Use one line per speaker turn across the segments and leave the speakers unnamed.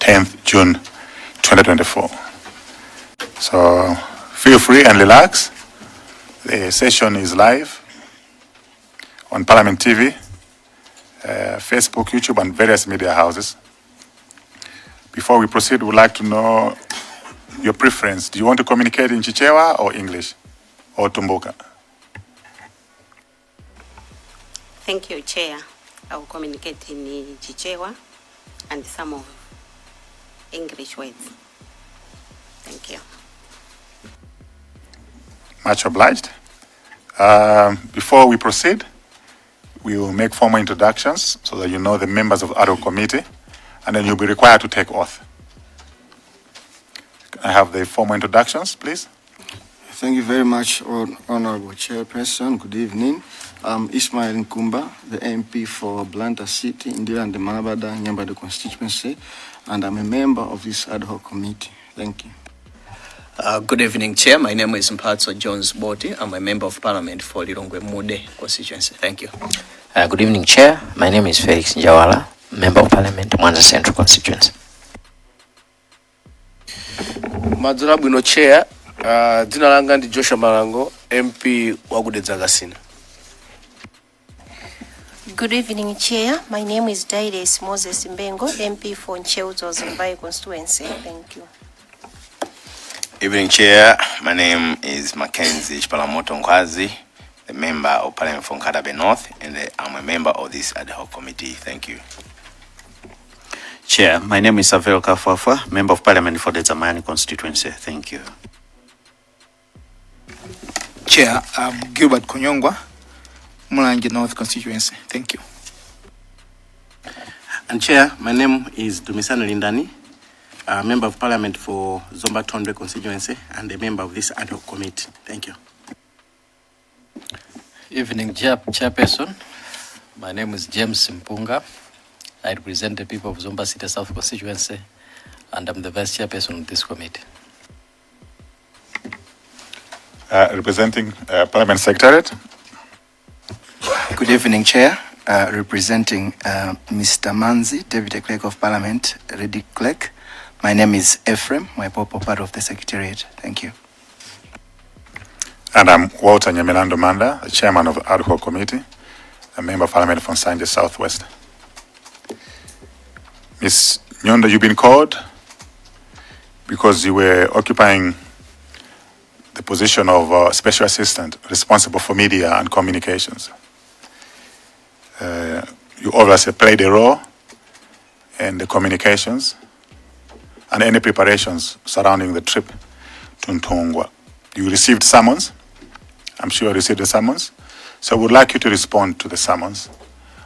10th June 2024. So feel free and relax. The session is live on Parliament TV, Facebook, YouTube, and various media houses. Before we proceed, we'd like to know your preference. Do you want to communicate in Chichewa or English or Tumbuka?
Thank you, Chair. I will communicate in Chichewa and some of English words. Thank you.
Much obliged. Before we proceed, we will make formal introductions so that you know the members of the ad hoc committee, and then you'll be required to take oath. Can I have the formal introductions, please?
Thank you very much, Honorable Chairperson. Good evening. I'm Ismail Nkumba, the MP for Blantyre City, Ndirande Malabada, Nyambadwe constituency, and I'm a member of this ad hoc committee. Thank you.
Good evening, Chair. My name is Mphatso Jones Boti. I'm a member of Parliament for Lilongwe Mude constituency. Thank you.
Good evening, Chair. My name is Felix Njawala, Member of Parliament, Mwanza Central Constituency.
Madzulo abwino, Chair. Dzina langa ndi Joshua Malango, MP wa ku Dedza Kasina.
Good evening, Chair. My name is Daides Moses Mbengo, MP for Ntcheu Dzonzi constituency. Thank you.
Evening, Chair. My name is Mackenzie Chipalamoto Nkhwazi, the member of Parliament for Nkhata Bay North, and I'm a member of this ad hoc committee. Thank you.
Chair, my name is Savel Kafwafwa, Member of Parliament for the Zamani constituency. Thank you.
Chair, I'm Gilbert Khonyongwa, Mulanje North constituency. Thank you.
And Chair, my name is Dumisani Lindani, a Member of Parliament for Zomba Thondwe constituency and a member of this ad hoc committee. Thank you.
Evening, Chairperson. My name is James Mpunga. I represent the people of Zomba City South constituency, and I'm the Vice Chairperson of this committee.
Representing Parliament Secretariat.
Good evening, Chair. Representing Mr. Manzi, Deputy Clerk of Parliament, Ready Clerk. My name is Ephraim Mwaipopo, part of the Secretariat. Thank you.
And I'm Walter Nyamilandu Manda, the Chairman of the Ad Hoc Committee, a Member of Parliament from Nsanje Southwest. Ms. Nyondo, you've been called because you were occupying the position of Special Assistant responsible for media and communications. You obviously played a role in the communications and any preparations surrounding the trip to Nthungwa. You received summons. I'm sure you received the summons. So we'd like you to respond to the summons.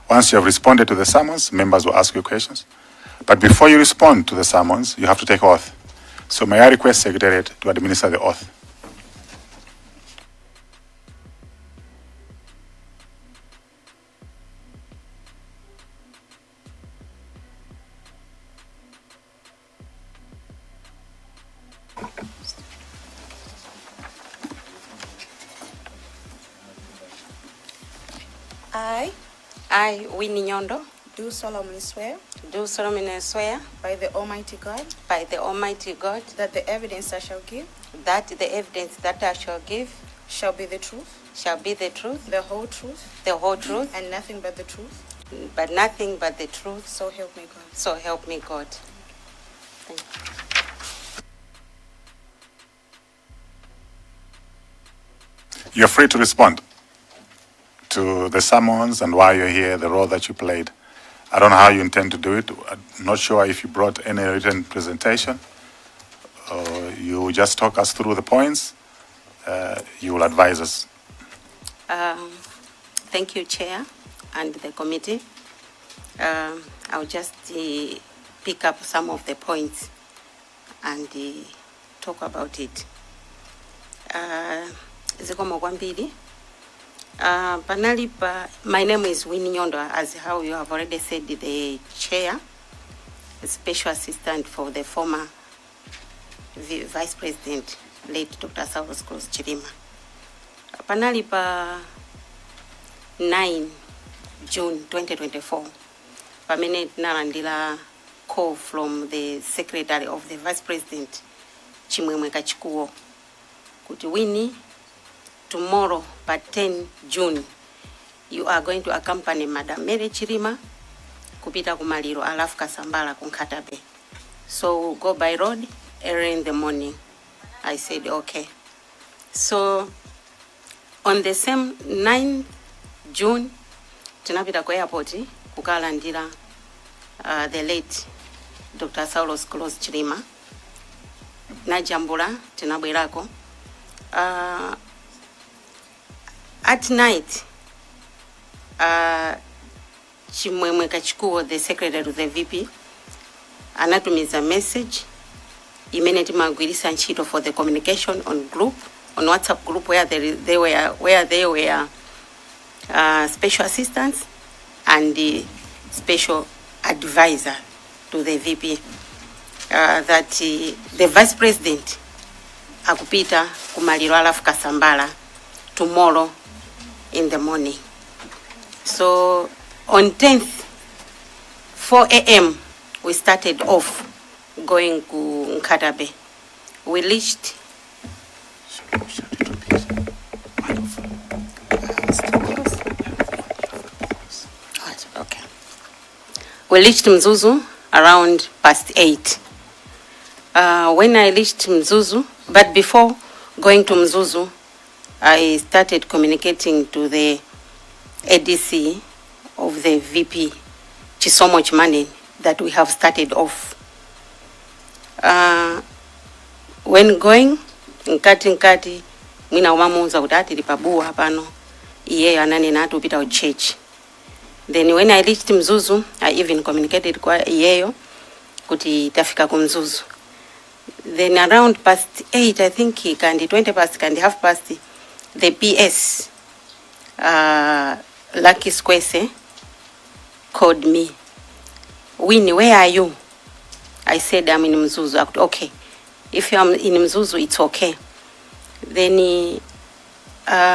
Once you have responded to the summons, members will ask you questions. But before you respond to the summons, you have to take oath. So may I request Secretariat to administer the oath?
I,
I, Winnie Nyondo,
do solemnly swear
do solemnly swear
by the Almighty God
by the Almighty God
that the evidence I shall give
that the evidence that I shall give
shall be the truth,
shall be the truth,
the whole truth,
the whole truth,
and nothing but the truth.
but nothing but the truth.
So help me God.
So help me God. Thank you.
You're free to respond to the summons and why you're here, the role that you played. I don't know how you intend to do it. I'm not sure if you brought any written presentation or you just talk us through the points. You will advise us.
Thank you, Chair, and the committee. I'll just pick up some of the points and talk about it. Zikomo kwambiri. Panali pa, my name is Winnie Nyondo, as how you have already said, the chair, special assistant for the former Vice President, late Dr. Saulos Klaus Chilima. Panali pa 9 June 2024, pamene tinalandira call from the secretary of the vice president, Chimwemwe Kachikuwo, kuti, "Winnie, tomorrow by 10 June you are going to accompany Madam Mary Chilima kupita kumaliro a Ralph Kasambara ku Nkhata Bay. So we'll go by road early in the morning." I said okay. So on the same 9 June tinapita ku airport kukalandira the late Dr. Saulos Klaus Chilima. Najambula, tinabwerako. At night, Chimwemwe Kachikuwo, the secretary to the VP, anatumiza message imene timagwirisa ntchito for the communication on group, on WhatsApp group where they were special assistants and the special advisor to the VP, that the vice president akupita kumaliro a Ralph Kasambara tomorrow in the morning. So on 10th, 4 a.m., we started off going to Nkhata Bay. We reached. Okay. We reached Mzuzu around past 8. When I reached Mzuzu, but before going to Mzuzu, I started communicating to the ADC of the VP, Chisomo Chimaneni, that we have started off. When going, mkati mkati, mwina umamuuza kuti tili pa Buwa pano, iyeyo ananena ati upita ku church. Then when I reached Mzuzu, I even communicated kwa iyeyo kuti tafika ku Mzuzu. Then around past 8, I think, kandi 20 past, kandi half past, the PS, Lucky Squese, called me. "Winnie, where are you?" I said, "I'm in Mzuzu." Akuti, "Okay. If you are in Mzuzu, it's okay." Then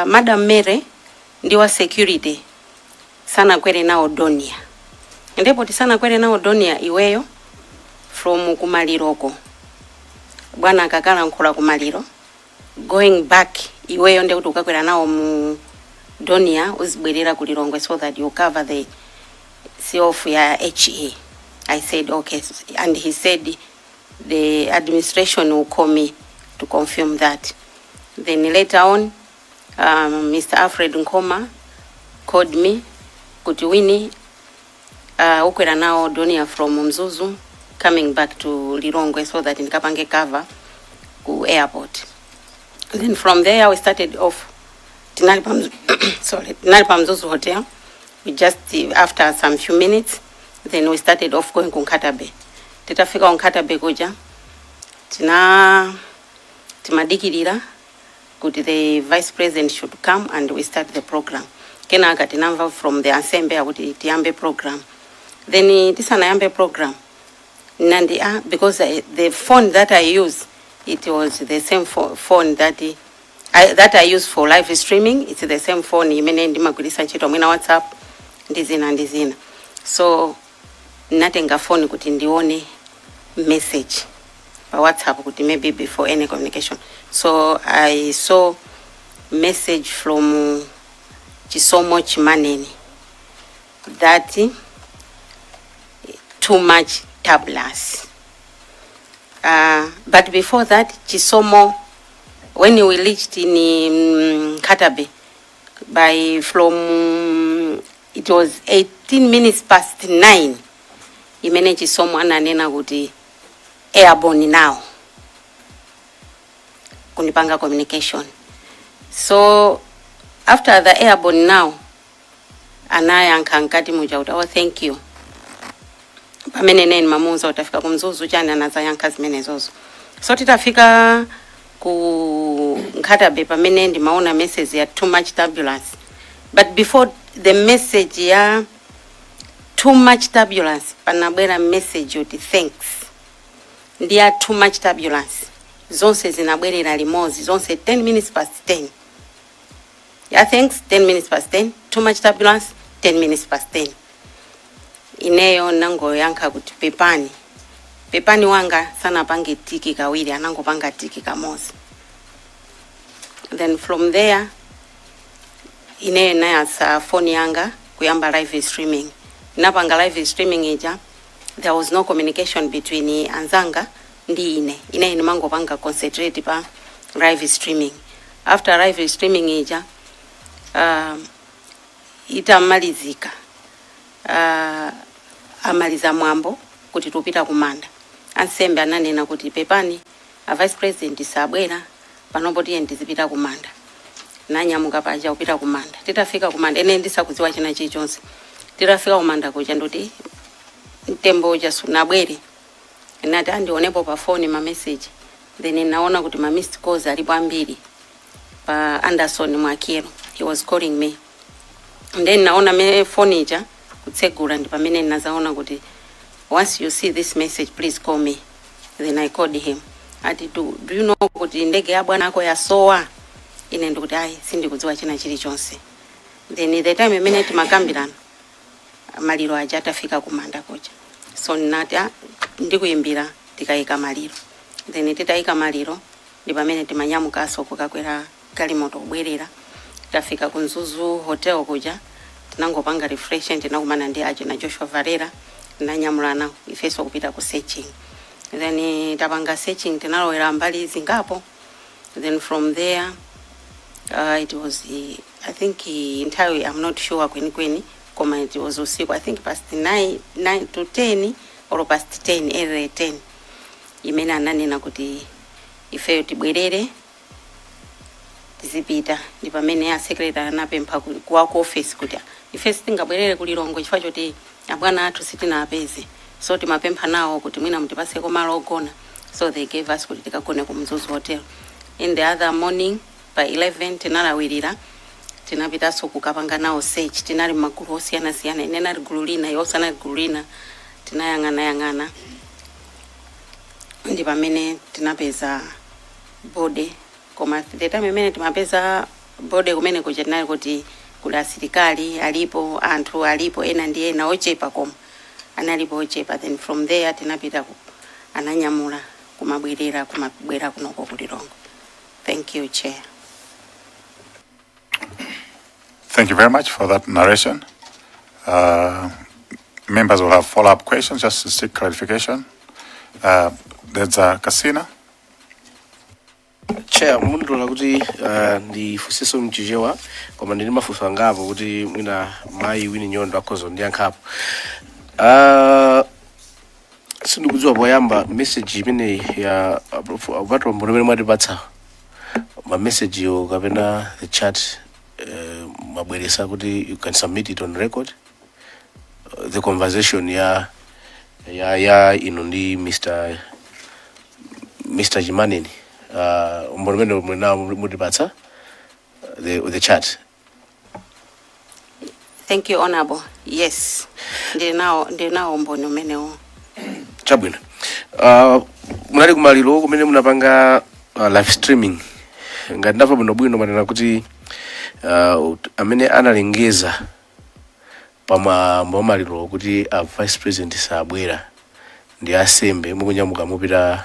Madam Mary ndiwa security sanakwere nawo Dornier. Ndipo tisanakwere nawo Dornier, iweyo from kumaliroko, bwana akakalankhula kumaliro, going back, iweyo ndekuti ukakwera nawo mu Dornier, uzibwerera ku Lilongwe so that you cover the see-off ya HE. I said okay, and he said the administration will call me to confirm that. Then later on, Mr. Alfred Nkoma called me kuti, "Winnie, ukwera nawo Dornier from Mzuzu coming back to Lilongwe," so that ndikapange cover ku airport. Then from there we started off. Tinali pa sorry, tinali pa Mzuzu Hotel. We just after some few minutes, then we started off going ku Nkhata Bay. Titafika ku Nkhata Bay kuja, tina timadikirira kuti the vice president should come and we start the program. Kenaka tinamva from the ansembe akuti tiyambe program. Then tisanayambe program, nandi because the phone that I use, it was the same phone that I use for live streaming. It's the same phone imene ndimagwiritsa ntchito mwina WhatsApp ndi zina ndi zina. So natenga phone kuti ndione message pa WhatsApp kuti maybe before any communication. So I saw message from Chisomo Chimaneni that too much turbulence. But before that, Chisomo, when we reached in Nkhata Bay, by from it was 18 minutes past 9, imene Chisomo ananena kuti airborne now, kunipanga communication. So after the airborne now, anayankha mkati muja kuti, "Oh, thank you." Pamene neni mamuuza utafika kumzuzu chani, anazayankha zimenezozo. So titafika ku Nkhata Bay, pamene ndimaona message ya too much turbulence. But before the message ya too much turbulence, panabwera message yoti thanks ndi ya too much turbulence. Zonse zinabwerera limodzi, zonse 10 minutes past 10. Ya thanks 10 minutes past 10, too much turbulence 10 minutes past 10. Ineyo nangoyankha kuti pepani. Pepani wanga sanapange tick kawiri, anangopanga tick kamodzi. Then from there ineyo nayatsa phone yanga kuyamba live streaming. Napanga live streaming ija, there was no communication between anzanga ndi ine. Ine ndimangopanga concentrate pa live streaming. After live streaming ija, itamalizika, amaliza mwambo kuti tupita kumanda, ansembe ananena kuti pepani, a vice president sabwera panopo, tiye tizipita kumanda. Nanyamuka paja kupita kumanda. Titafika kumanda, ene ndisakudziwa china chilichonse. Titafika kumanda kuja, ndoti mtembo uja sunabwere. Nati andionepo pa phone ma message, then naona kuti ma missed calls alipo ambiri pa Anderson Mwakiro. He was calling me. Then naona me phone ija kutsegula, ndi pamene nazaona kuti "Once you see this message, please call me." Then I called him. Ati, Do you know kuti ndege ya bwana ako yasowa?" Ine ndikuti ayi, sindikudziwa china chilichonse. Then the time imene timakambirana, maliro aja atafika kumanda kuja, so ndinati, "Ah, ndikuyimbira tikayika maliro." Then titayika maliro ndi pamene timanyamukanso kukakwera galimoto kubwerera. Tafika ku Mzuzu Hotel kuja, tinangopanga refresh, tinakumana ndi achina Joshua Valera, tinanyamulana ifenso kupita ku searching. Then tapanga searching, tinalowera mbali zingapo. Then from there, it was I think nthawi I'm not sure kwenikweni, koma it was usiku, I think past 9, 9 to 10 or past 10, early 10, imene ananena kuti ifeyo tibwerere tizipita. Ndi pamene a secretary anapempha kuwa ku office kuti ife sitingabwerere ku Lilongwe chifukwa choti abwana athu sitinapeze, so timapempha nawo kuti mwina mutipaseko malo ogona. So they gave us kuti tikagone ku Mzuzu Hotel. In the other morning pa 11 tinalawirira, tinapitanso kukapanga nawo search. Tinali magulu osiyanasiyana, ine nali gulu lina, iwo sanali gulu lina. Tinayang'anayang'ana, ndi pamene tinapeza body. Koma the time imene timapeza body, kumene kuja tinali kuti kuli asilikali alipo, anthu alipo ena ndi ena ochepa, koma analipo ochepa. Then from there tinapita ananyamula kumabwerera, kumabwera kunoko ku Lilongwe. Thank you, Chair.
Thank you very much for that narration. Members will have follow-up questions just to seek clarification. There's Kasina.
Chair, mundilola kuti ndifunsenso mchichewa, koma ndili mafunso angapo kuti mwina mayi Winnie Nyondo akhoza kundiyankhapo. Sindikudziwa, poyamba message imeneyi ya patombo limene mwatipatsa, ma message yo kapena the chat, mwabweresa kuti you can submit it on record, the conversation ya inu ndi Mr. Chimaneni, umboni umene mulinawo mutipatsa the chat?
Thank you, Honorable. Yes, ndinawo umboni umenewo.
Chabwino. Munali kumaliro kumene munapanga live streaming. Ngati ndamva bwinobwino, manena kuti amene analengeza pamwambo wa maliro kuti a vice president sabwera ndi asembe mukunyamuka mupita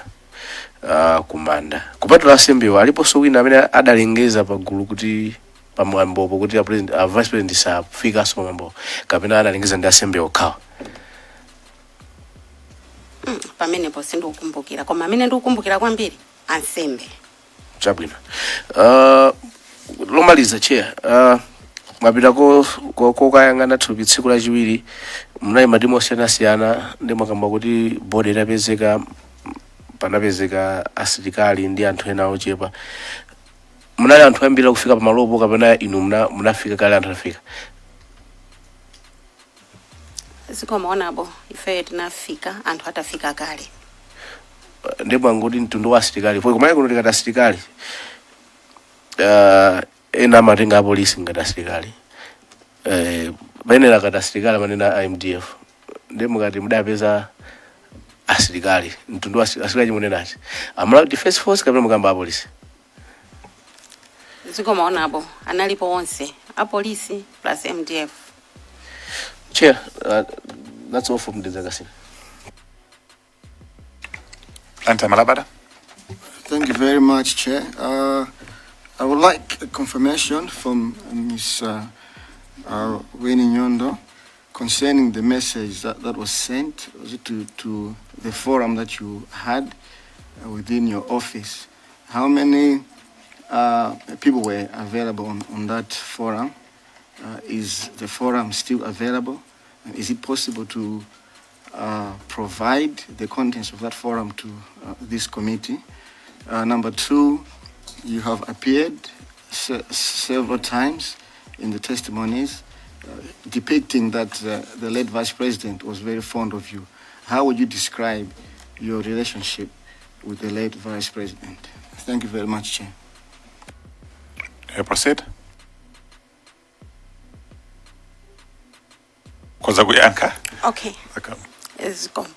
kumanda. Kupatula asembewo, aliponso wina amene adalengeza pagulu kuti pamwambopo kuti a vice president safikanso pamwambo, kapena analengeza ndi asembe okhawa?
Pamenepo sindikukumbukira, koma amene ndikukumbukira kwambiri ansembe.
Chabwino. Lomaliza, Chair, mwapita kokayang'ana thupi tsiku lachiwiri, munali matimu osiyanasiyana, ndi mwakamba kuti body itapezeka panapezeka asilikali ndi anthu ena ochepa. Munali anthu ambiri akufika pamalopo, kapena inu munafika kale anthu afika?
Zikomo, Honorable. Ife tinafika anthu atafika kale.
Ndi mwangoti mtundu wa asilikali po kumayi kuno, tikati asilikali, ena amatenga apolisi ngati asilikali, mayenera akati asilikali amanena a MDF. Ndi mukati mudapeza asilikali, mtundu wa asilikali chimunenati Amalawi Defense Force kapena mukamba apolisi?
Zikomo, Honorable. Analipo onse, apolisi plus MDF.
Chair, that's all from Dedza Kasina.
Blantyre Malabada.
Thank you very much, Chair. I would like a confirmation from Ms. Winnie Nyondo concerning the message that was sent, was it to the forum that you had within your office. How many people were available on that forum? Is the forum still available? And is it possible to provide the contents of that forum to this committee? Number two, you have appeared several times in the testimonies depicting that the late Vice President was very fond of you. How would you describe your relationship with the late Vice President? Thank you very much, Chair.
Proceed. Koza kuyankha.
Okay.
Okay.
Zikomo.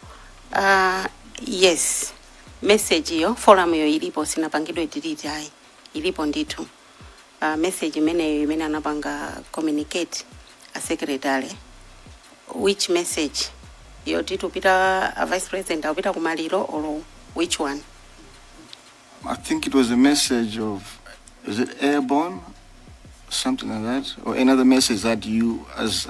Yes, message iyo, forum yo ilipo, sinapangidwe delete ayi, ilipo ndithu. Message imeneyo imene anapanga communicate a secretary, which message yoti tupita, a Vice President akupita kumaliro, or which one?
I think it was a message of, is it airborne? Something like that, or another message that you, as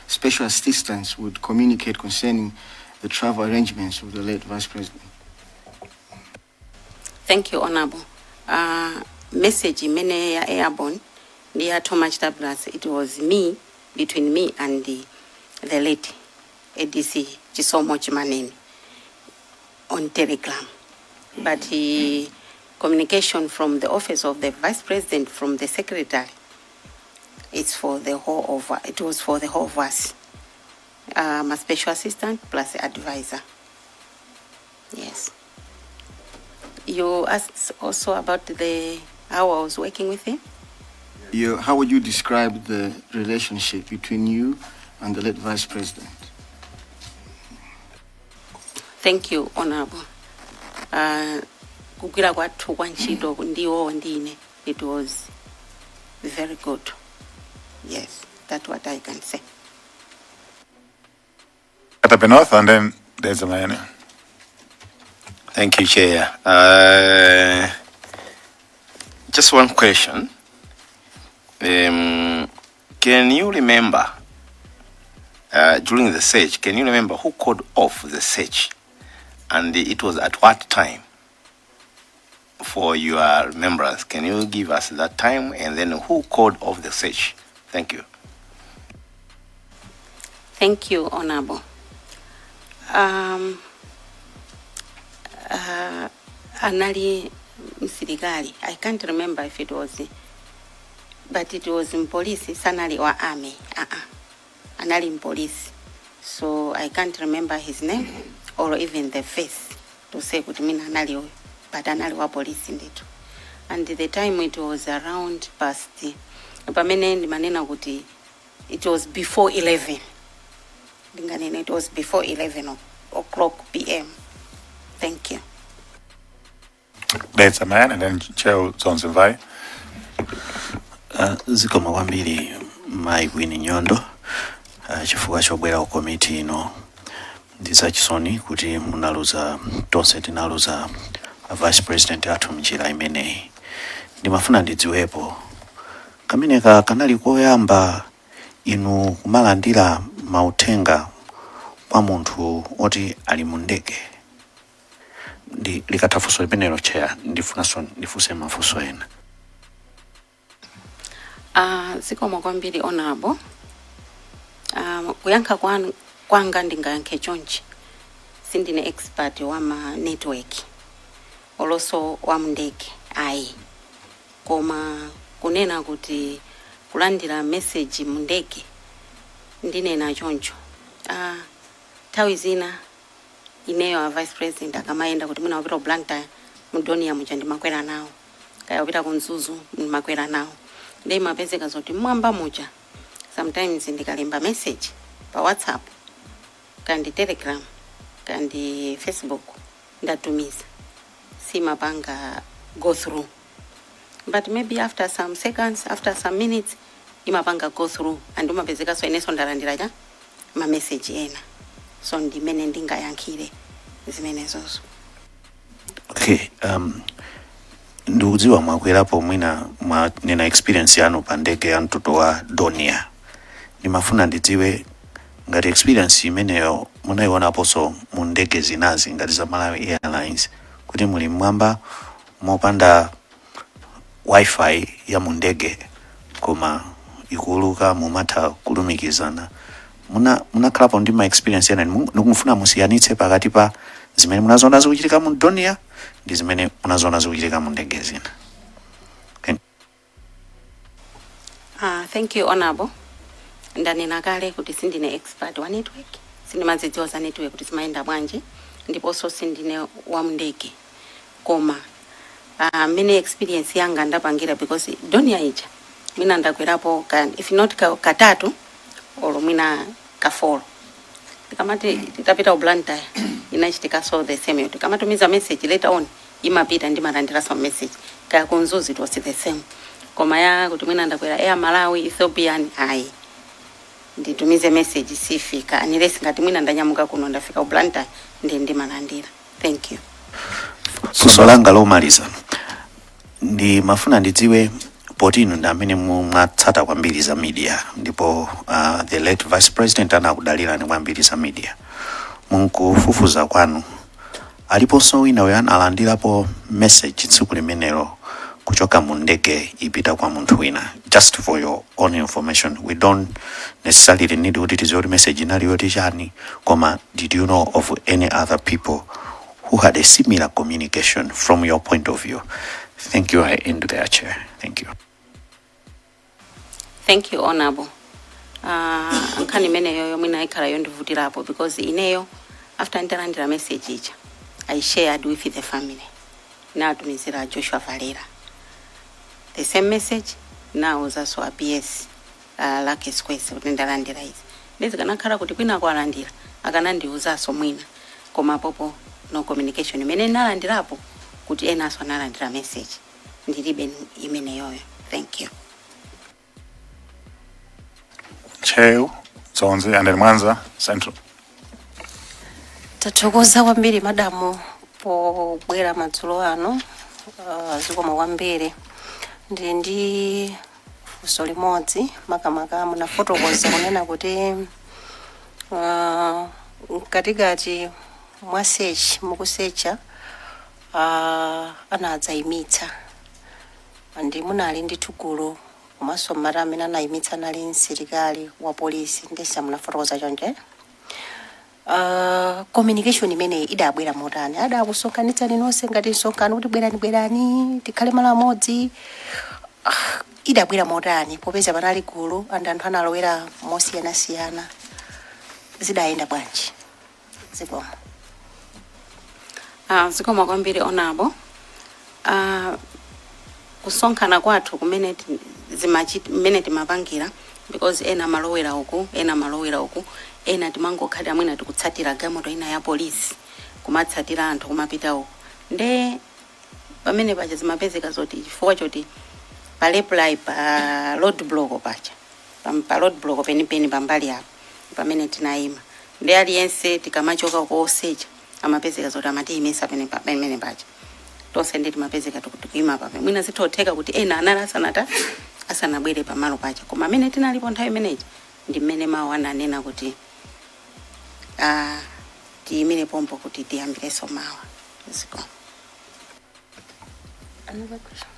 special assistants, would communicate concerning the travel arrangements of the late Vice President.
Thank you, Honorable. Message imene ya airborne ndi ya Thomas Tablas, it was me, between me and the late ADC Chisomo Chimaneni on Telegram, but the communication from the office of the Vice President, from the secretary, it's for the whole of it was for the whole of us, a special assistant plus advisor. Yes. You asked also about the how I was working with him.
How would you describe the relationship between you and the late Vice President?
Thank you, Honorable. Kugwira kwathu kwa ntchito ndiwo ndine, it was very good. Yes, that's what I can say.
Nkhata Bay North and then there's a man.
Thank you, Chair. Just one question. Can you remember, during the search, can you remember who called off the search? And it was at what time? For your remembrance, can you give us that time and then who called off the search? Thank you.
Thank you, Honorable. Anali msilikali. I can't remember if it was, but it was mpolisi, sanali wa army. Anali mpolisi. So I can't remember his name or even the face to say kuti mina anali uyu, but anali wa polisi ndithu. And the time, it was around past, pamene ndimanena kuti it was before 11, ndinganena it was before 11 o'clock PM. Thank you.
There's a man and then Chair Zonzimvai.
Zikomo kwambiri, Mayi Winnie Nyondo, chifukwa chobwera ku komiti ino. Ndi zachisoni kuti munaluza, tonse tinaluza a Vice President athu mnjira imeneyi. Ndimafuna ndidziwepo, kameneka kanali koyamba inu kumalandira mauthenga kwa munthu oti ali mu ndege? Ndi likatha funso limenelo, Chair, ndifunanso ndifunse mafunso ena.
Zikomo kwambiri, Honorable. Kuyankha kwanga ndingayankhe chonchi: sindine expert wa ma network olonso wa mndege ayi, koma kunena kuti kulandira message mundege, ndinena choncho, nthawi zina ineyo a Vice President akamayenda kuti mwina wapita ku Blantyre, mu Dornier muja ndimakwera nawo, kaya wapita ku Mzuzu ndimakwera nawo, ndi imapezeka zoti mmwamba muja sometimes ndikalemba message pa WhatsApp kandi Telegram kandi Facebook, ndatumiza, simapanga go through, but maybe after some seconds, after some minutes, imapanga go through and umapezeka so inenso ndalandira cha ma message ena. So ndimene ndingayankhire zimenezozo.
Okay, ndikudziwa mwakwerapo, mwina mwanena experience yanu pa ndege ya mtundu wa Dornier. Ndimafuna ndidziwe ngati experience imeneyo munayionaponso mu ndege zinazi ngati za Malawi Airlines, kuti muli mmwamba mopanda WiFi ya mu ndege koma ikuuluka, mumatha kulumikizana. Munakhalapo ndi ma experience ena? Ndikumufuna musiyanitse pakati pa zimene munazoona zikuchitika mu Dornier ndi zimene munazoona zikuchitika mu ndege zina.
Thank you, Honorable. Ndanena kale kuti sindine expert wa network, sindimazidziwa za network kuti zimayenda bwanji, ndiponso sindine wa mndege. Koma mene experience yanga ndapangira, because Dornier ija mwina ndakwerapo if not katatu olo mwina ka 4. Tikamati titapita ku Blantyre inachitika, so the same, tikamatumiza message, later on imapita, ndimalandira some message. Kaya ku Mzuzu it was the same. Koma ya kuti mwina ndakwera Air Malawi, Ethiopian, ayi, nditumize message sifika unless ngati mwina ndanyamuka kuno, ndafika ku Blantyre, ndi ndimalandira. Thank you.
Funso langa lomaliza, ndi mafuna ndidziwe, poti inu ndi amene mwatsata kwambiri za media, ndipo the late vice president anakudalirani kwambiri za media, munkufufuza kwanu aliponso wina uyo analandirapo message tsiku limenelo kuchoka mu ndege ipita kwa munthu wina? Just for your own information, we don't necessarily need kuti tidziwe kuti message inali yoti chani, koma did you know of any other people who had a similar communication from your point of view? Thank you. I end there, Chair. Thank you.
Thank you, Honorable. Nkhani imeneyo mwina ikhala yondivutirapo because ineyo after nditalandira message ija, I shared with the family, natumizira Joshua Valera the same message, nawuzanso a PS Luckie Sikwese kuti ndalandira izi. Ndizikanakhala kuti kwina kwalandira akanandiuzanso mwina, koma popo no communication imene nalandirapo kuti enanso analandira message, ndilibe imeneyoyo. Thank you.
Ntcheu, Dzonzi and then Mwanza Central.
Tathokoza kwambiri, madamu, pobwera madzulo ano. Zikomo kwambiri. Ndili ndi funso limodzi. Makamaka munafotokoza kunena kuti mkatikati mwa search, mukusecha, anadzayimitsa ndi munali ndi gulu, komanso mmati amene anayimitsa anali msilikali wa polisi, ndesa munafotokoza chonje? Communication imeneyi idabwera motani? Adakusonkhanitsani nonse ngati msonkhano kuti bwerani, bwerani tikhale malo amodzi? Idabwera motani popeza panali gulu and anthu analowera mosiyanasiyana? Zidayenda bwanji? Zikomo.
Zikomo kwambiri, Honorable. Kusonkhana kwathu kumene mmene timapangira, because ena amalowera uku, ena amalowera uku, ena timangokhalira mwina tikutsatira galimoto ina ya polisi, kumatsatira anthu kumapita uku, nde pamene paja zimapezeka zoti chifukwa choti pa reply pa road block paja, pa road block penipeni pambali apo pamene tinayima, ndi aliyense tikamachoka kosecha amapezeka zoti amatiyimisa pamene paja tonse, ndi timapezeka tikuyima pape. Mwina zithotheka kuti ena anali asanata asanabwere pamalo paja, koma amene tinalipo nthawi imeneyi ndi mmene mawu ananena kuti tiyimire pompo kuti tiyambirenso mawa. Zikomo.
Another question.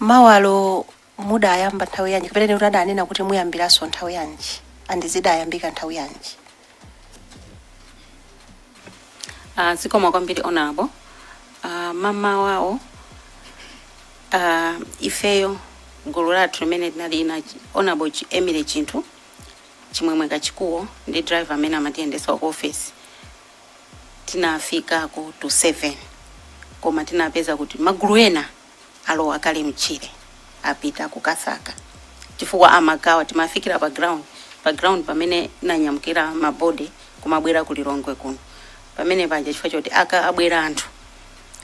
Mawalo mudayamba nthawi yanji, kapena kuti adanena kuti muyambiranso nthawi yanji, and zidayambika nthawi yanji?
Zikomo kwambiri, Honorable. Mama wawo, ifeyo gulu lathu limene linali ina Honorable Emily Chinthu Chimwemwe Kachikuwo ndi driver amene amatiyendesa ku office, tinafikako to 7, koma tinapeza kuti magulu ena alowa kale mchire, apita kukasaka, chifukwa amagawa. Timafikira pa ground pamene nanyamukira ma body kumabwera ku Lilongwe kuno, pamene paja chifukwa choti aka abwera anthu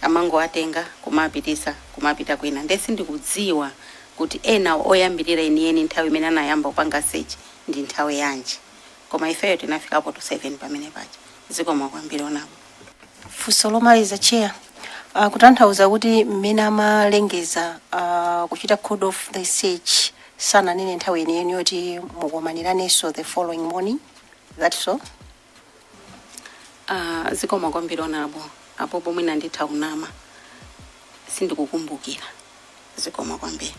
amangoatenga kumapitisa kumapita kwina. Ndesi ndikudziwa kuti ena oyambirira enieni nthawi imene anayamba kupanga search ndi nthawi yanji, koma ifeyo tinafikapo to 7 pamene paja. Zikomo kwambiri, Honorable.
Funso lomaliza, Chair. Kutanthauza kuti mmene amalengeza kuchita call off the search, sananene nthawi yeniyeni yoti mukumaniranenso the following morning, that's so?
Zikomo kwambiri, Honorable. Apo pomwe nditha kunama, sindikukumbukira. Zikomo kwambiri.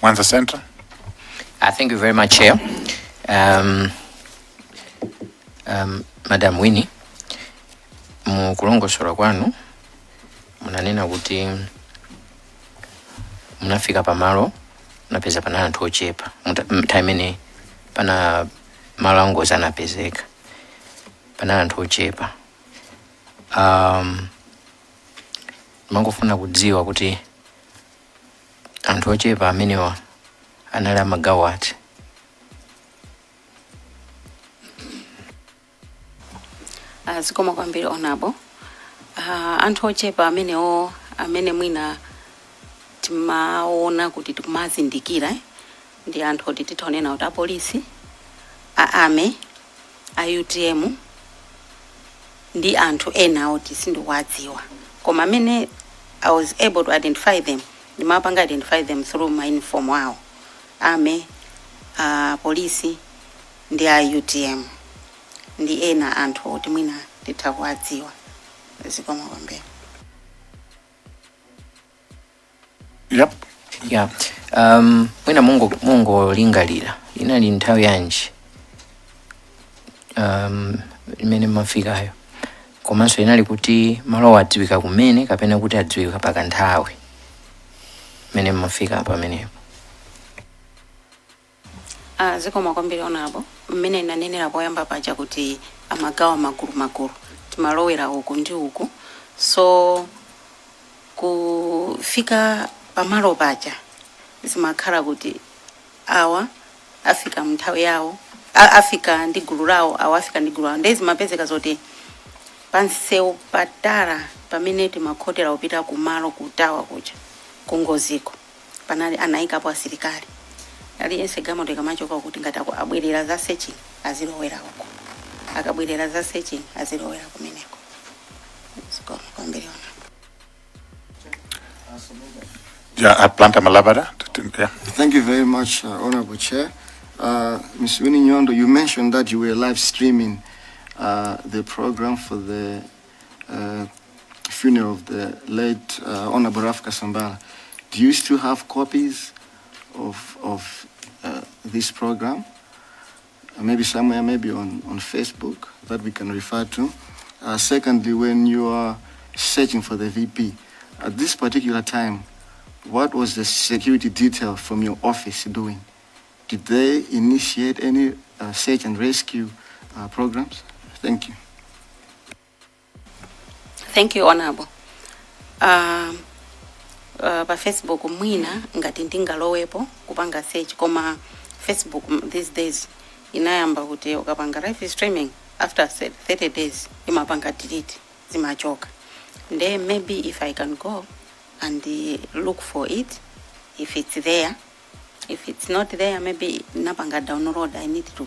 Mwanza Central.
Thank you very much, Chair. Madam Winnie, mukulongosola kwanu munanena kuti munafika pamalo, munapeza pana anthu ochepa nthawi imene pana malo angozi anapezeka, pana anthu ochepa. Mangofuna kudziwa kuti anthu ochepa amenewa anali amagawo ati?
Zikomo kwambiri, Honorable. Anthu ochepa amenewo amene mwina timaona kuti tikumazindikira, ndi anthu oti titaonena kuti apolisi, a army, a UTM ndi anthu ena oti sindikuwadziwa, koma amene I was able to identify them, ndimapanga identify them through my uniform awo, army, polisi ndi a UTM ndi ena anthu oti mwina titha kuwadziwa. Zikomo kwambiri.
Yep.
Yeah. Mwina mungolingalira inali nthawi yanji imene mmafikayo, komanso inali kuti malowa adziwika kumene kapena kuti adziwika pakanthawi imene mmafika pamenepo?
Zikomo kwambiri, Honorable. Mmene nanenera poyamba paja kuti amagawa magulu magulu, timalowera uku ndi uku, so kufika pamalo paja zimakhala kuti awa afika mnthawi yawo, afika ndi gulu lawo, awa afika ndi gulu lawo, ndiye zimapezeka zoti pansewu patala pamene timakhotera kupita kumalo kutawa kuja kungoziko, panali anayikapo asilikali. Aliyense galimoto ikamachoka kuti ngati abwerera za searching azilowera uko, akabwerera za searching azilowera kumeneko. Zikomo kwambiri, Honorable.
Yeah, Blantyre Malabada. Yeah.
Thank you very much, Honorable Chair. Ms. Winnie Nyondo, you mentioned that you were live streaming the program for the funeral of the late Honorable Ralph Kasambara. Do you still have copies of this program? Maybe somewhere, maybe on Facebook that we can refer to. Secondly, when you are searching for the VP, at this particular time, what was the security detail from your office doing? Did they initiate any search and rescue programs? Thank you.
Thank you, Honorable. Pa Facebook mwina ngati ndingalowepo kupanga search, koma Facebook these days inayamba kuti ukapanga live streaming, after 30 days imapanga delete, zimachoka. Nde maybe if I can go and look for it, if it's there. If it's not there, maybe napanga download, I need to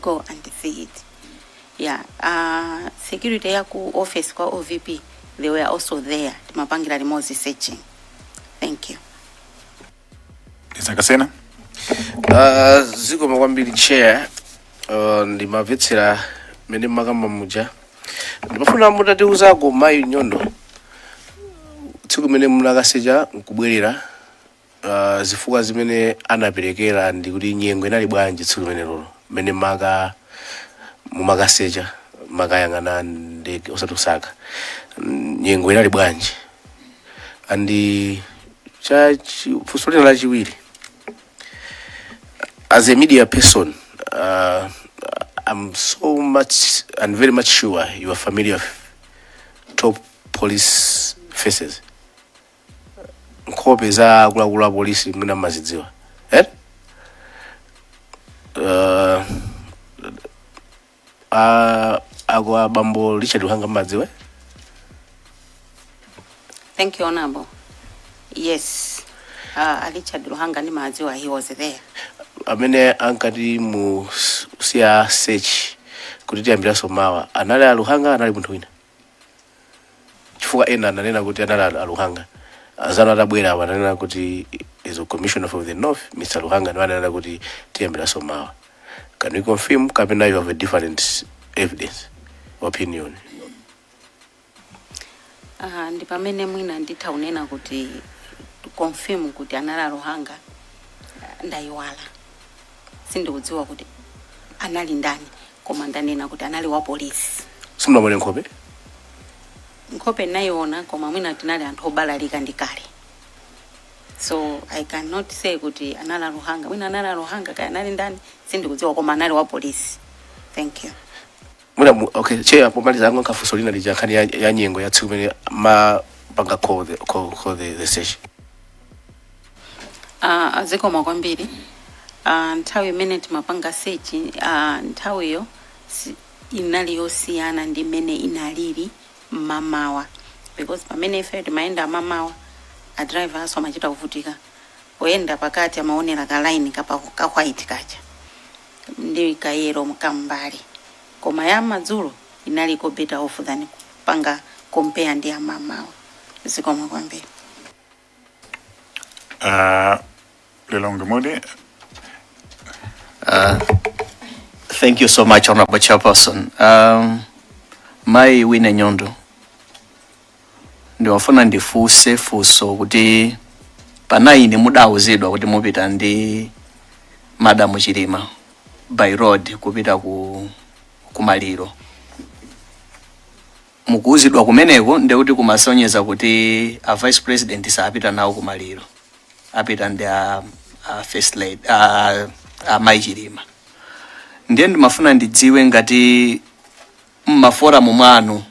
go and see it. Yeah, security ya ku office kwa OVP, they were also there, timapangira limodzi searching. Thank you.
Isakasena.
Zikomo kwambiri, Chair. Ndimamvetsera mmene mmakamba muja, ndimafuna mutatiuzako, mayi Nyondo, tsiku limene munakasecha nkubwerera, zifukwa zimene anaperekera ndi kuti nyengo inali bwanji tsiku limene lolo mmene maka mumakasecha, makayang'ana ndege osati kusaka. Nyengo inali bwanji? And cha funso lina lachiwiri, as a media person, I'm so much and very much sure you are familiar with top police faces, nkhope za akuluakulu a polisi mwina mmazidziwa, eh? Ako abambo Richard Luhanga mmadziwa, eh?
Thank you, Honorable. Yes, Richard Luhanga ndimadziwa, he was there.
Amene ankati mu siya search kuti tiyambiranso mawa anali a Luhanga, anali munthu wina? Chifukwa Chifukwa ena ananena kuti anali a Luhanga. Anzanu atabwera apo ananena kuti is a commissioner for the north, Mr. Luhanga, ndiwo ananena kuti tiyambiranso mawa. Can you confirm kapena you have a different evidence, opinion?
Ndi pamene mwina nditha kunena kuti to confirm kuti anali a Luhanga, ndayiwala, sindikudziwa kuti anali ndani, koma ndanena kuti anali wa polisi.
Simunamuone nkhope?
Nkhope nayiona, koma mwina tinali anthu obalalika ndi kale, so I cannot say kuti anali a Luhanga. Mwina anali a Luhanga, kaya anali ndani sindikudziwa, koma anali wa polisi. Thank you.
Mwina okay, Chair, pomaliza ango nkafunso lina lija, nkhani ya nyengo ya tsiku imene mapanga call the search.
Zikoma kwambiri. Nthawi imene timapanga search, nthawiyo inali yosiyana ndi imene inalili mmamawa, because pamene ife timayenda mamawa, a driver aso amachita kuvutika poyenda pakati, amaonera ka line kapa ka white kacha ndi ka yellow kambali, koma ya madzulo inaliko better off than kupanga compare ndi amamawa. Zikoma kwambiri.
Lilongwe Mude.
Thank you so much, Honorable Chairperson. Mai Wine Nyondo, ndiwafuna ndifunse funso kuti pa 9 mudawuzidwa kuti mupita ndi Madam Chilima by road kupita ku kumaliro. Mukuwuzidwa kumeneko, ndekuti kumasonyeza kuti a vice president sapita nawo kumaliro, apita ndi a first lady, a Mai Chilima. Ndiye ndimafuna ndidziwe ngati mma forum mwanu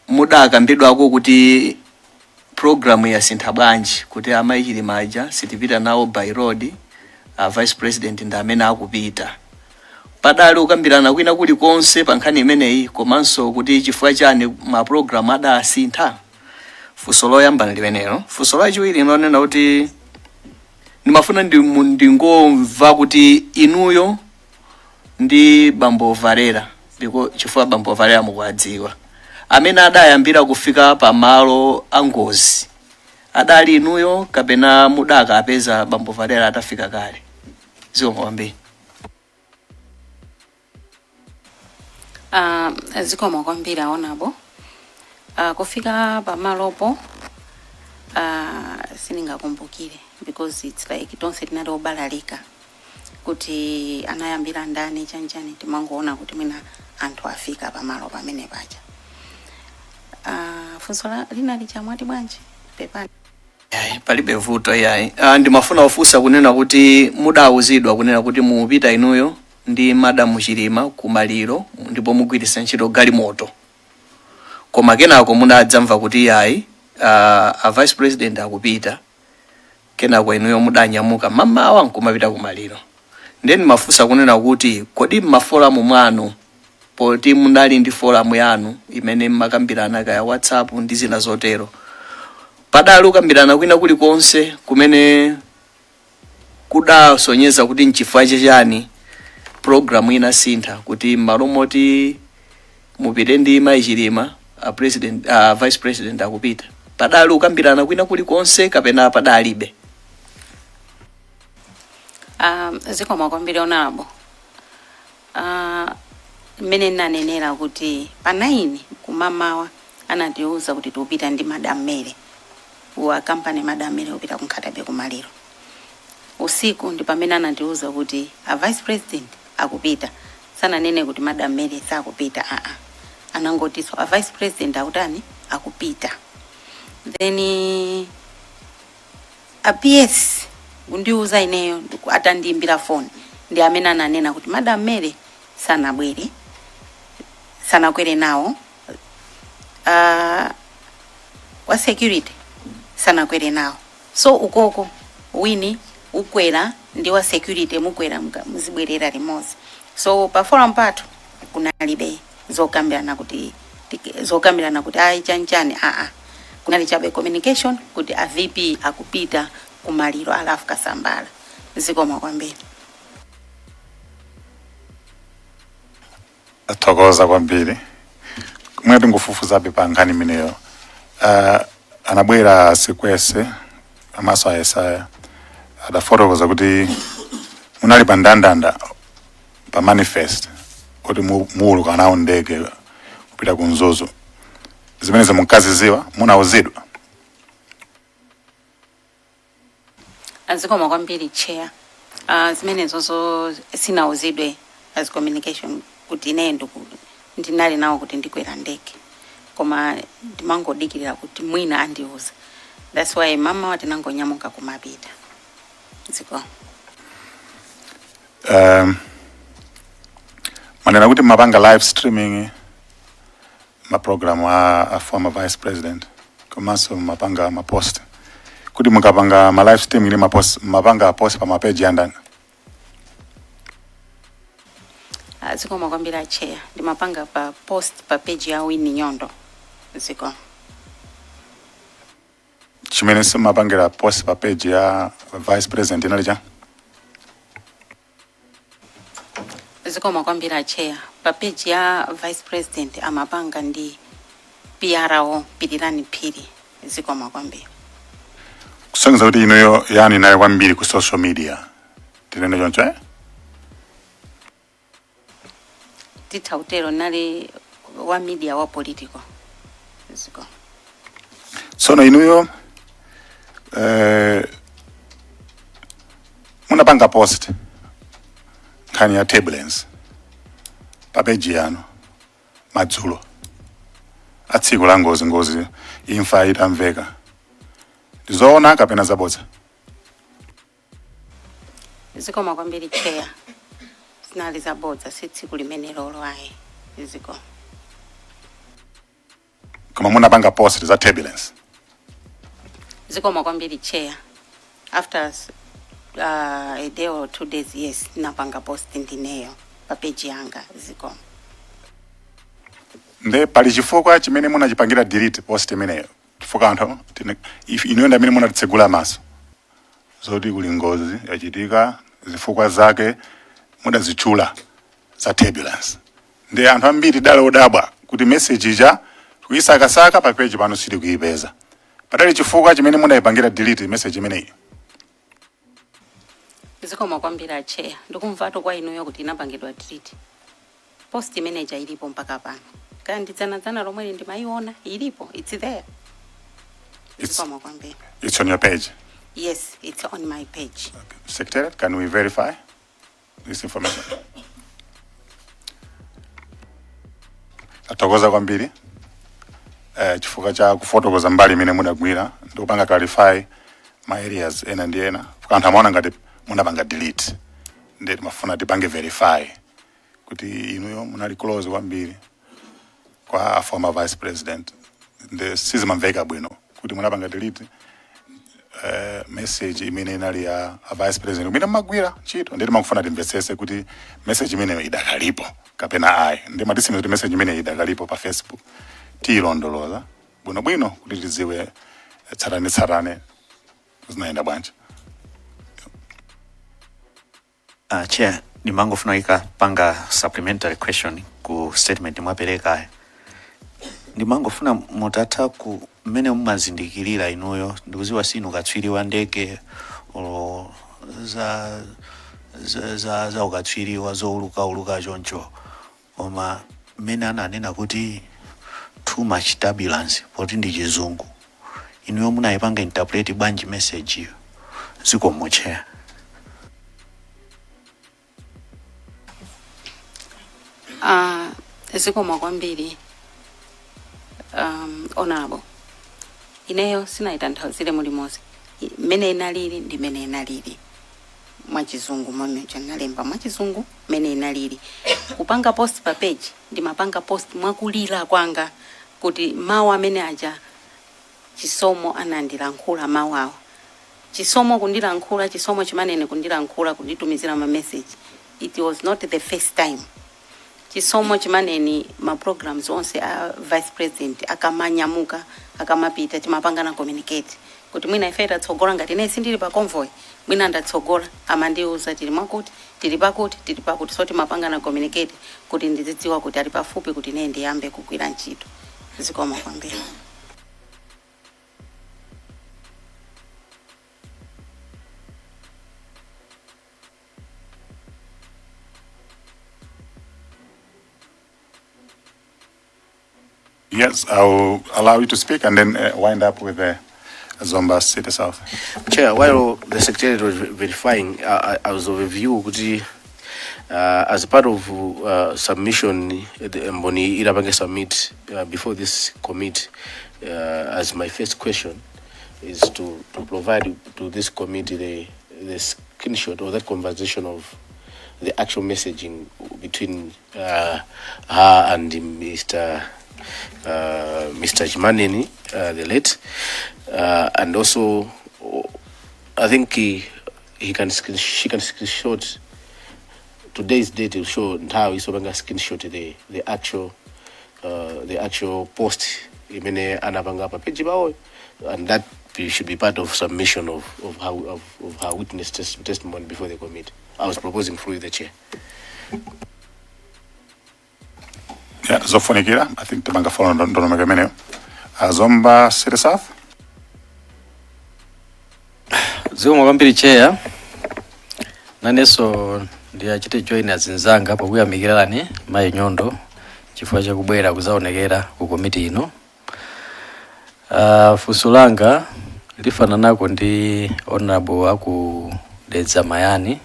mudakambidwako kuti program yasintha bwanji, kuti amayi Chilima aja sitipita nawo by road, a vice president ndi amene akupita. Padali kukambirana kwina kulikonse pa nkhani imeneyi, komanso kuti chifukwa chani ma program adasintha? Funso loyamba limenelo. Funso lachiwiri lonena kuti ndimafuna ndingomva kuti inuyo ndi bambo Valera, biko chifukwa bambo Valera mukuwadziwa, amene adayambira kufika pamalo a ngozi adali inuyo kapena mudakapeza bambo Valera atafika kale? Zikomo kwambiri.
Zikomo kwambiri, Honorable. Kufika pamalopo, sindingakumbukire because it's like tonse tinali obalalika kuti anayambira ndani chanchani, timangoona kuti mwina anthu afika pamalo pamene paja. Funso linali chamwati bwanji? Pepani.
Yayi, palibe vuto yayi. Ndimafuna kufunsa kunena kuti mudawuzidwa kunena kuti mupita inuyo ndi Madamu Chilima kumaliro ndipo mugwiritsa ntchito galimoto, koma kenako munadzamva kuti yayi, a vice president akupita, kenako inuyo mudanyamuka mamawa nkumapita kumaliro. Ndiye ndimafunsa kunena kuti kodi mma forum mwanu, poti munali ndi forum yanu imene mmakambirana kaya WhatsApp ndi zina zotero, padali kukambirana kwina kulikonse kumene kudasonyeza kuti nchifukwa chani program inasintha, kuti m'malo moti mupite ndi Mayi Chilima, a president, a vice president akupita? Padali kukambirana kwina kulikonse kapena padalibe?
Zikomo kwambiri, Honorable. Mmene ndinanenera kuti pa 9 kumamawa anatiuza kuti tikupita ndi Madam Mary, wa company Madam Mary kupita ku Nkhata Bay kumaliro. Usiku ndi pamene anatiuza kuti a vice president akupita. Sananene kuti Madam Mary sakupita, aa, anangotinso a vice president akutani, akupita. Then a PS kundiuza ineyo atandiimbira phone, ndi amene ananena kuti Madam Mary sanabwere, sanakwere nawo, wa security sanakwere nawo, so ukoko wini ukwera ndi wa security, mukwera muzibwerera limodzi. So pa forum pathu kunalibe zokambirana kuti ayi chanchani, aa, kunali chabe communication kuti a VP akupita kumaliro a Ralph Kasambara. Zikomo kwambiri.
Thokoza kwambiri. Mwina tingofufuzabe pa nkhani imeneyo. Anabwera Sikwese amaso a Yesaya, adafotokoza kuti munali pa ndandanda pa manifest kuti muuluka nawo ndege kupita ku Mzuzu. Zimenezi munkaziziwa? Munauzidwa?
Zikomo kwambiri, Chair. Zimenezozo sinauzidwe as communication kuti ine ndinali nawo kuti ndikwera ndege, koma ndimangodikirira kuti mwina andiuza. That's why mama tinangonyamuka kumapita. Zikomo.
Manena kuti mapanga live streaming ma program a former vice president, komanso mapanga ma post. Kuti mukapanga ma live streaming ndi ma post, mapanga post pa ma page andani?
Zikomo kwambiri, Chair. Ndimapanga pa post pa page ya Winnie Nyondo. Zikomo.
Chimene simapangira post pa page ya vice president inali cha?
Zikomo kwambiri, Chair. Pa page ya vice president amapanga ndi PRO Pirirani Phiri. Zikomo kwambiri.
Kusonyeza kuti inuyo yani nayo kwambiri ku social media, tinene choncho, eh?
Titha kutero, nali wa media wa political. Zikomo.
Tsono inuyo munapanga post nkhani ya turbulence pa page yanu madzulo a tsiku la ngozi, ngozi imfa itamveka. Ndizoona kapena zabodza?
Zikomo kwambiri, Chair. Zinali zabodza, si tsiku limene lolo ayi. Zikomo.
Koma munapanga post za turbulence?
Zikomo kwambiri, Chair. After a day or 2 days, yes, napanga post ndineyo pa page yanga. Zikomo.
Nde pali chifukwa chimene munachipangira delete post imeneyo? Chifukwa anthu inuyo ndi amene munatitsegula maso zoti kuli ngozi yachitika, zifukwa zake mudazitchula za turbulence. Ndi anthu ambiri dala odabwa kuti message ija kuyisakasaka pa page pano sitikuipeza. Padali chifukwa chimene munayipangira delete message imeneyi?
Zikomo kwambiri, Chair. Ndikumvatu kwa inuyo kuti inapangidwa delete. Post manager ilipo mpaka pano, kaya ndidzanadzana lomwe ndimayiona, ilipo, it's there. Zikomo kwambiri.
It's on your page?
Yes, it's on my page.
Secretariat, can we verify this information? Tathokoza kwambiri chifukwa cha kufotokoza mbali imene mudagwira ndi kupanga clarify ma areas ena ndi ena. Chifukwa anthu amaona ngati munapanga delete, ndi timafuna tipange verify kuti inuyo munali close kwambiri kwa a former vice president, ndi sizimamveka bwino kuti munapanga delete message imene inali ya a vice president imene mmagwira ntchito. Ndi timakufuna timvetsese kuti message imeneyo idakalipo kapena ayi. Ndi matisimiza kuti message imeneyo idakalipo pa Facebook. Tiyilondoloza bwinobwino kuti tidziwe tsatane tsatane zinayenda bwanji.
Chair, ndimangofuna ikapanga supplementary question ku statement mwaperekayo. Ndimangofuna mutatha ku mmene mumazindikirira inuyo, ndikuziwa sinu katswiri wa ndege olo za ukatswiri wa zoulukauluka choncho, koma mmene ananena kuti too much turbulence, poti ndi Chizungu, inuyo munayipanga interpret bwanji message iyo? Zikomo, Chair.
Zikomo kwambiri, Honorable. Ineyo sinayitanthauzire mulimonse. Mmene inalili ndi mmene inalili mwachizungu, momwe nalemba mwachizungu mmene inalili. Kupanga post pa page, ndimapanga post mwakulira kwanga kuti mawu amene aja Chisomo anandilankhula, mawu awa Chisomo kundilankhula, Chisomo Chimanene kundilankhula, kunditumizira ma message. It was not the first time. Chisomo Chimaneni, ma programs onse a vice president akamanyamuka, akamapita, timapangana communicate. Kuti mwina ife tatsogola, ngati ine sindili pa convoy, mwina ndatsogola, amandiuza tili mwakuti, tili pakuti, tili pakuti. So timapangana communicate kuti ndizidziwa kuti ali pafupi, kuti ine ndiyambe kugwira ntchito. Zikomo kwambiri.
Yes, I will allow you to speak and then wind up with Zomba City South.
Chair, while the secretariat was verifying, I was of a view kuti as part of submission, the Mboni irapange submit before this committee, as my first question is to provide to this committee the screenshot of that conversation of the actual messaging between her and Mr. Chimaneni, the late, and also I think he can screen, she can screenshot today's date will show nthawi isopanga screenshot the actual post imene anapanga pa page pawo, and that should be part of submission of her witness testimony before the committee. I was proposing through the chair.
Yeah, zofunikira. I think tipanga follow ndondomeko imeneyo. Zomba City South.
Zikomo kwambiri, Chair. Nanenso ndiyachite join azinzanga pokuyamikirani, Mayi Nyondo, chifukwa chakubwera kuzaonekera ku komiti ino. Funso langa lifananako ndi Honorable aku Dedza Mayani,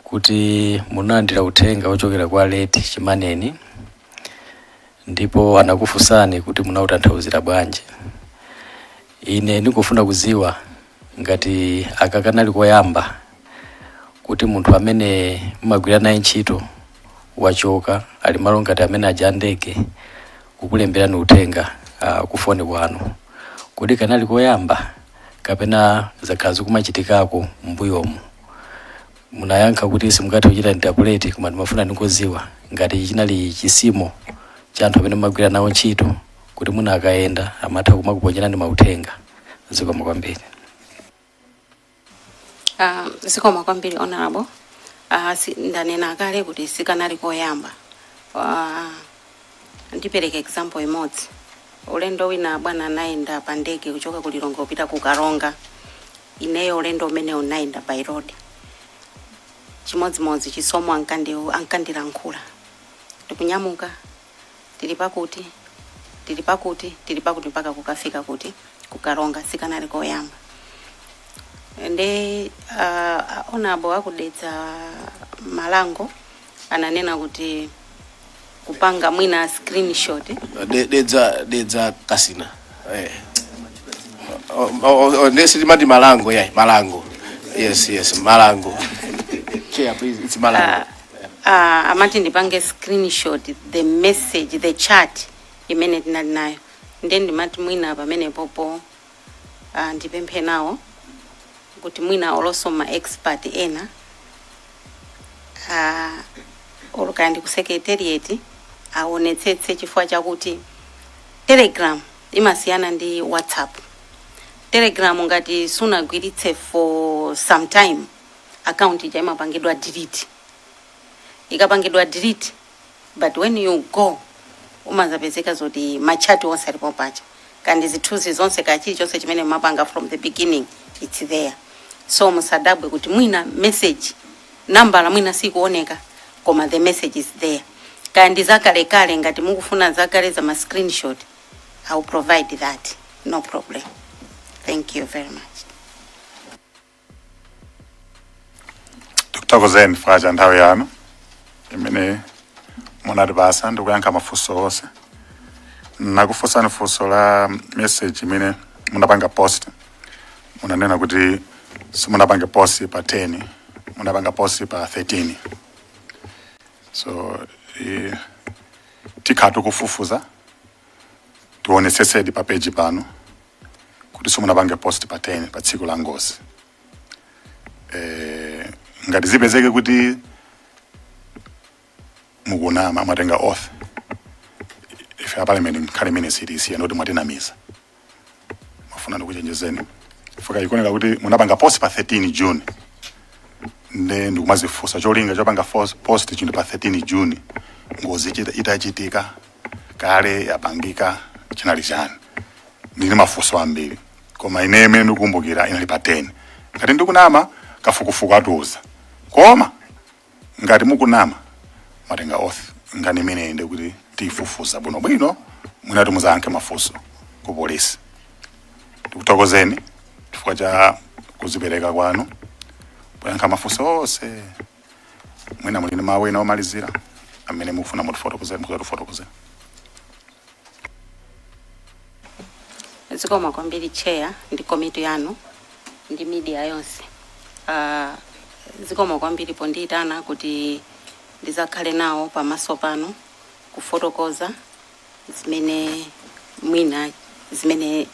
kuti munalandira uthenga ochokera kwa late Chimaneni ndipo anakufunsani kuti munautanthauzira bwanji. Ine ndikufuna kuziwa ngati aka kanali koyamba kuti munthu amene mumagwira naye ntchito wachoka, ali malo ngati amene aja ndege, kukulemberani uthenga kufoni kwanu. Kodi kanali koyamba kapena zakhala zikumachitikako m'mbuyomu? Munayankha kuti simungathe kuchita interpret, koma ndimafuna ndingoziwa ngati chinali chisimo cha anthu amene mumagwira nawo ntchito kuti muna akayenda amatha kumakuponyerani mauthenga. Zikomo kwambiri.
Zikomo kwambiri, Honorable. Ndanena kale kuti sikanali koyamba. Ndipereka example imodzi. Ulendo wina bwana anayenda pa ndege kuchoka ku Lilongwe kupita ku Karonga. Ineyo ulendo umene unayenda by road. Chimodzimodzi Chisomo ankandilankhula, tikunyamuka, tili pakuti, tili pakuti, tili pakuti, mpaka kukafika kuti ku Karonga. Sikanali koyamba. Nde Honorable aku Dedza Malango ananena kuti kupanga mwina screenshot.
Dedza Kasina, eh. Oh, ndesi timati Malango, yeah, Malango. Yes, Malango. Chair, please, it's Malango.
Amati ndipange screenshot the message, the chat imene tinali nayo. Nde ndimati mwina pamene popo ndipemphe nawo kuti mwina olonso ma expert ena olo kaya ndi ku secretariat aonetsetse, chifukwa chakuti Telegram imasiyana ndi WhatsApp. Telegram ngati sunagwiritse for some time, account ija imapangidwa delete. Ikapangidwa delete, but when you go umazapezeka zoti ma chat onse alipo pacha, kandi zithunzi zonse, ka chilichonse chimene mapanga from the beginning, it's there. So musadabwe kuti mwina message nambala mwina sikuoneka, koma the message is there. Kaya ndi zakalekale, ngati mukufuna zakale za ma screenshot, I will provide that, no problem. Thank you very much.
Tikuthokozeni chifukwa cha nthawi yanu imene munatipasa ndikuyankha mafunso onse. Nakufunsani funso la message imene munapanga post, munanena kuti simunapange post pa 10, munapanga post pa 13. So tikhala tikufufuza, tionetsetsedi pa page pano kuti simunapange post pa 10, pa tsiku la ngozi. Ngati zipezeke kuti mukunama, mwatenga oath, ife a parliament nkhani imene sitisiya, ndoti mwatinamiza. Mafuna ndikuchenjezeni chifukwa ikuoneka kuti munapanga post pa 13 June, nde ndikumazifunsa cholinga chopanga post chinthu pa 13 June, ngozi itachitika kale, yapangika, chinali chani? Ndili mafunso ambiri, koma ine imene ndikukumbukira inali pa 10. Ngati ndikunama, kafukufuku atiuza, koma ngati mukunama, matenga oath ngani imeneyi, ndikuti tiyifufuza bwinobwino, mwinati muzayankhe mafunso ku polisi. Ndikuthokozeni chifukwa cha kuzipereka kwanu poyankha mafunso onse. Mwina muli ndi mawu ena omalizira amene mukufuna mutifotokozere, mukuzatifotokozera.
Zikomo kwambiri, Chair, ndi komiti yanu ndi media yonse. Zikomo kwambiri pondiyitana kuti ndizakhale nawo pamaso pano kufotokoza zimene mwina zimene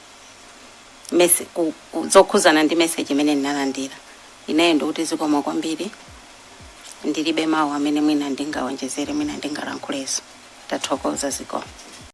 zokhuzana ndi message imene ndinalandira. Ineyo ndikuti zikomo kwambiri, ndilibe mawu amene mwina ndingawonjezere, mwina ndingalankhulenso. Tathokoza, zikomo.